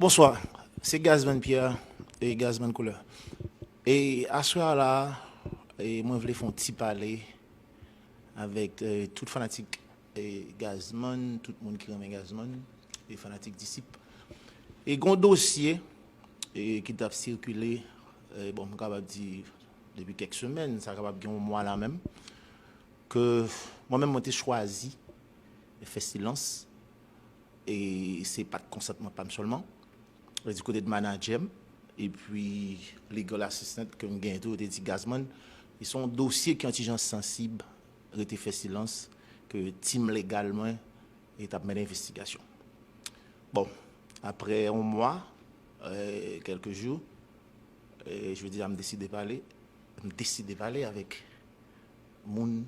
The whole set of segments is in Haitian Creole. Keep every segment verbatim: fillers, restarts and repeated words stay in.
Bonswa, se Gazman Pierre e Gazman Koulè. E aswè a la, e mwen vle fè yon ti pale avèk e, tout fanatik e, Gazman, tout moun ki renmen Gazman, e fanatik Disip. E gon dosye e, ki t ap sikile, e, bon, m kapab di depi kèk semèn, sa kapab gen yon mwa la menm, ke mwen menm mwen te chwazi fè silans, e se pa t konsantman pa m sèlman, e di kote de manadjè m, epi legal assistant ke m genyen tou, yo te di Gazman, e se yon dosye ki yon ti jan sansib, rete fè silans, ke tim legal mwen e t ap mennen envestigasyon. Bon, apre yon mwa, e, kèlke jou, e, jodi a m deside pale, m deside pale avèk moun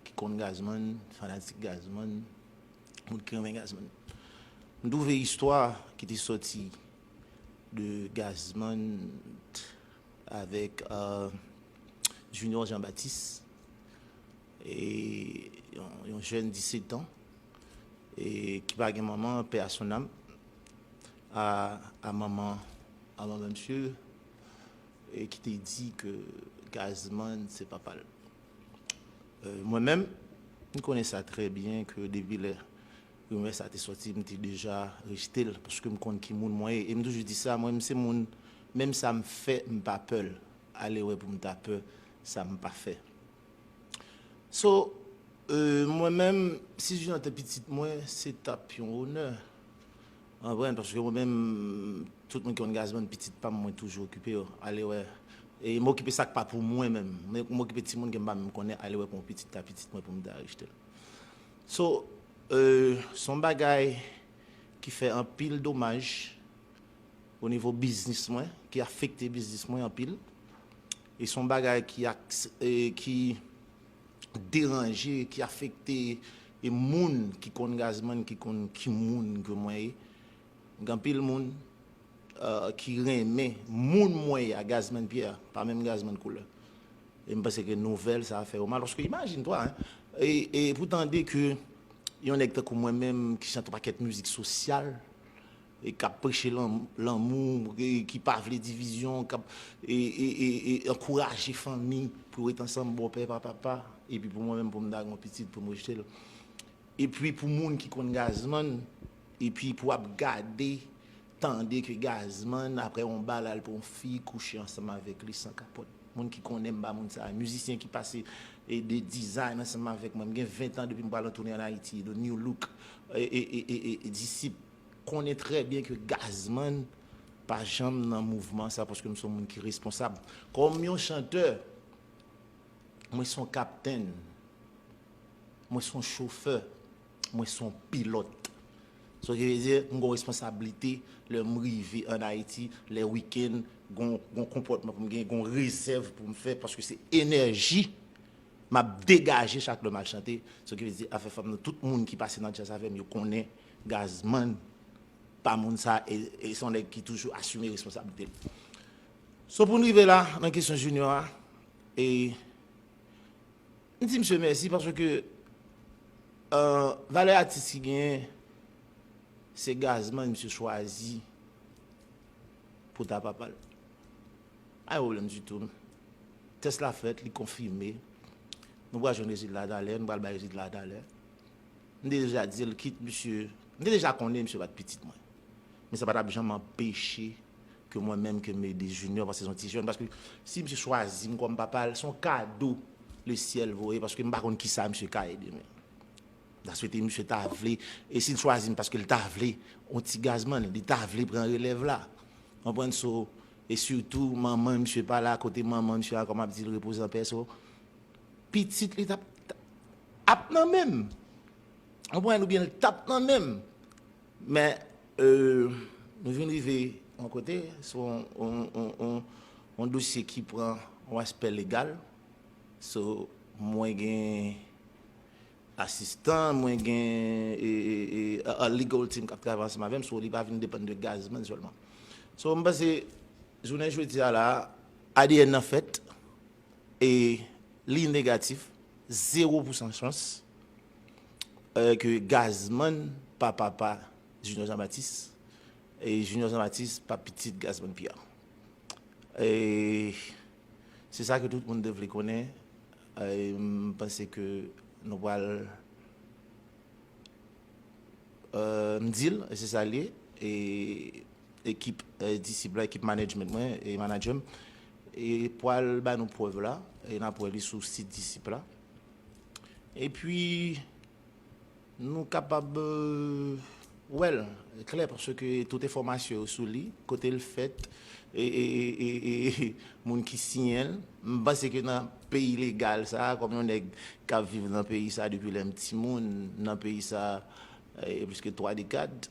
ki konn Gazman, fanatik Gazman, moun ki renmen Gazman. M twouve istwa ki te sòti de Gazman avèk e, Junior Jean Baptiste, e yon, yon jèn disèt an, e ki pa gen manman, paix à son âme, a, a manman, a manman misye, e ki te di ke Gazman se papa l. E, mwen menm, m konnen sa trè byen ke depi lè rimè sa te sòti, m te deja rejte l, paske m konn ki moun mwen ye. E m toujou di sa, mwen, m se moun, menm sa m fè, m pa pè l. Ale wè pou m ta pè sa m pa fè. So, e, mwen menm, si Junior te pitit mwen, se t ap yon onè. Ou konprann? Paske mwen menm, tout moun ki konn Gazman, pitit pa m, mwen toujou okipe yo. Ale wè. E m okipe sa k pa pou mwen menm. Men m okipe timoun ke m pa menm konnen, ale wè pou yon pitit ta pitit mwen pou m ta rejte l. So, e, se yon bagay ki fè anpil domaj o nivo biznis mwen, ki afekte biznis mwen anpil. E se yon bagay ki, aks- e, ki deranje, ki afekte e moun ki konn Gazman, ki konn ki moun ke mwen ye. Gen anpil moun e, ki renmen moun mwen ye a, Gazman Pierre, pa menm Gazman Koulè. E m panse ke nouvèl sa a fè yo mal. Paske imajine twa, hein, e, e pou tande ke yon nèg tankou mwen menm ki chante yon pakèt mizik sosyal, e k ap preche lan- lanmou, e ki pa vle divizyon, k ap e, e, e, e ankouraje fanmi pou yo ret ansanm, bòpè, pa papa, epi pou mwen menm, pou m ta gen yon pitit, pou m rejte l. Epi pou moun ki konn Gazman, epi pou ap gade, tande ke Gazman, apre yon bal, al pran yon fi, kouche ansanm avèk li san kapòt. Moun ki konnen m ba moun sa, mizisyen ki pase e de design ansanm avèk mwen. M gen ven tan depi m pral an toune ann Ayiti, The New Look, e, e, e, e, e, e Disip konnen trè byen ke Gazman pa janm nan mouvman sa, paske m se yon moun ki responsab. Kòm yon chantè, mwen se yon kaptenn, mwen se yon chofè, mwen se yon pilòt. Sa ki vle di, m gen yon responsablite lè m rive ann Ayiti, lè wikenn, gon, gon konpòtman pou m gen, gon rezèv pou m fè, paske se enèji m ap degaje chak lè m al chante. Sa ki vle di, afè fanm nan, tout moun ki pase nan djaz avè m, yo konnen Gazman pa moun sa, e, e se yon nèg ki toujou asime responsablite l. So pou n rive la, nan kesyon Junior a, e m di misye mèsi paske e, valè atis ki genyen, se Gazman misye chwazi pou ta papa l. Pa gen pwoblèm ditou. Tès la fèt, li konfime. Nou pral jwenn rezilta talè, nou pral bay rezilta talè. M te deja di l, kit misye, m te deja konnen misye pa t pitit mwen. Men sa pa t ap janm anpeche ke mwen menm ke m ede Junior, paske se yon ti jèn. Paske si misye chwazi m kòm papa l, se yon kado lesyèl voye, paske m pa konn kisa misye ka ye demen. M ta swete misye ta vle, e si l chwazi m paske l ta vle yon ti Gazman, li ta vle pran relèv la. Konprann? So, e sitou manman misye pa la, kote manman misye a, kòm ap di l, repoze an pè. So, pitit li t ap, t ap nan men m. Konprann? Oubyen l t ap nan men m. Men, e, nou vin rive yon kote, se yon, yon, yon, yon, yon dosye ki pran yon aspè legal. So, mwen gen asistan, mwen gen e, e, e, a, a legal team k ap travay ansanm avè m, so li pa vin depann de Gazman sèlman. So, m panse, jounen jodi a la, A D N nan fèt, e li negatif, zewo pousan chans, e, ke Gazman pa papa Junior Jean Baptiste, E Junior Jean Baptiste pa pitit Gazman Pierre. E se sa ke tout moun te vle konnen. E m panse ke nou pral euh, m di l, e se sa l ye, e ekip euh, disip la, ekip management mwen, e manager m, e pral ba nou prèv la, e n ap wè li sou sit disip la. Epi, nou kapab euh, wè l klè, paske tout enfòmasyon yo sou li, kote l fèt, e, e, e, e, e moun ki siyen l. M panse ke nan peyi legal sa, kòm yon nèg k ap viv nan peyi sa depi lè m timoun, nan peyi sa e plis ke twa dekad,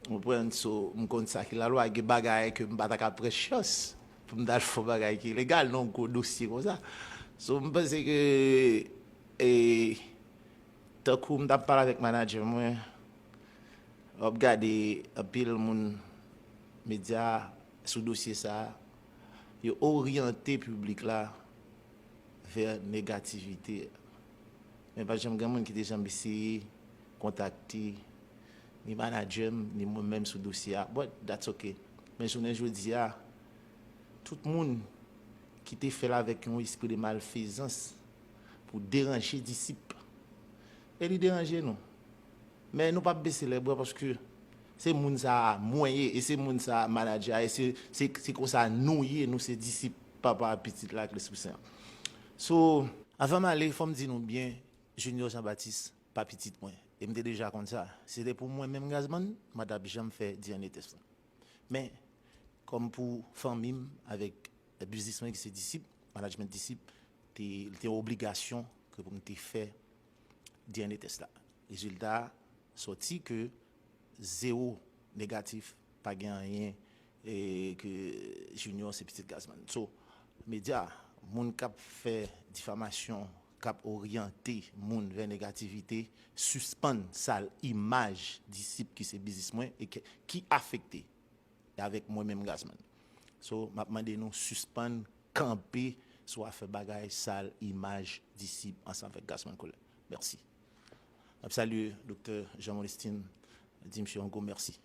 ou konprann? So, m konn sa ki lalwa, gen bagay ke m pa ta ka pran chans pou m t al fè yon bagay ki ilegal nan yon gwo dosye konsa. So, m panse ke e, tankou m t ap pale avèk manager mwen, w ap gade anpil moun medya sou dosye sa, yo oryante piblik la vè negativite. Men pa janm gen moun ki te janm eseye kontakte ni manager m, ni mwen menm sou dosye a. But that's okay. Men jounen jodi a, tout moun ki te fè l avèk yon espri de malfezans pou deranje disip. E li deranje nou. Men nou p ap bese lèbra paske se moun sa a mwen ye, e se moun sa a manager a, e se, se, se konsa nou ye, nou se disip Papa, Pitit la ak Lespri Sen an. So, avan m ale, fò m di nou byen, Junior Jean Baptiste pa pitit mwen. E m te deja konn sa. Si se te pou mwen menm Gazman, m pa t ap janm fè D N A test la. Men, kòm pou fanmi m avèk biznis mwen ki se disip, management disip, te, li te yon obligasyon ke pou m te fè D N A test la. Rezilta a sòti ke zewo negatif, pa gen anyen e ke Junior se pitit Gazman. So, medya, moun k ap fè difamasyon, k ap oryante moun vè negativite, sispann sal imaj disip ki se biznis mwen e ke, ki afekte avèk mwen menm Gazman. So, m ap mande nou sispann kanpe sou afè bagay sal imaj disip ansanm avèk Gazman Collet. Mèsi. M ap salye Doktè Jean Molestin, di misye yon gwo mèsi.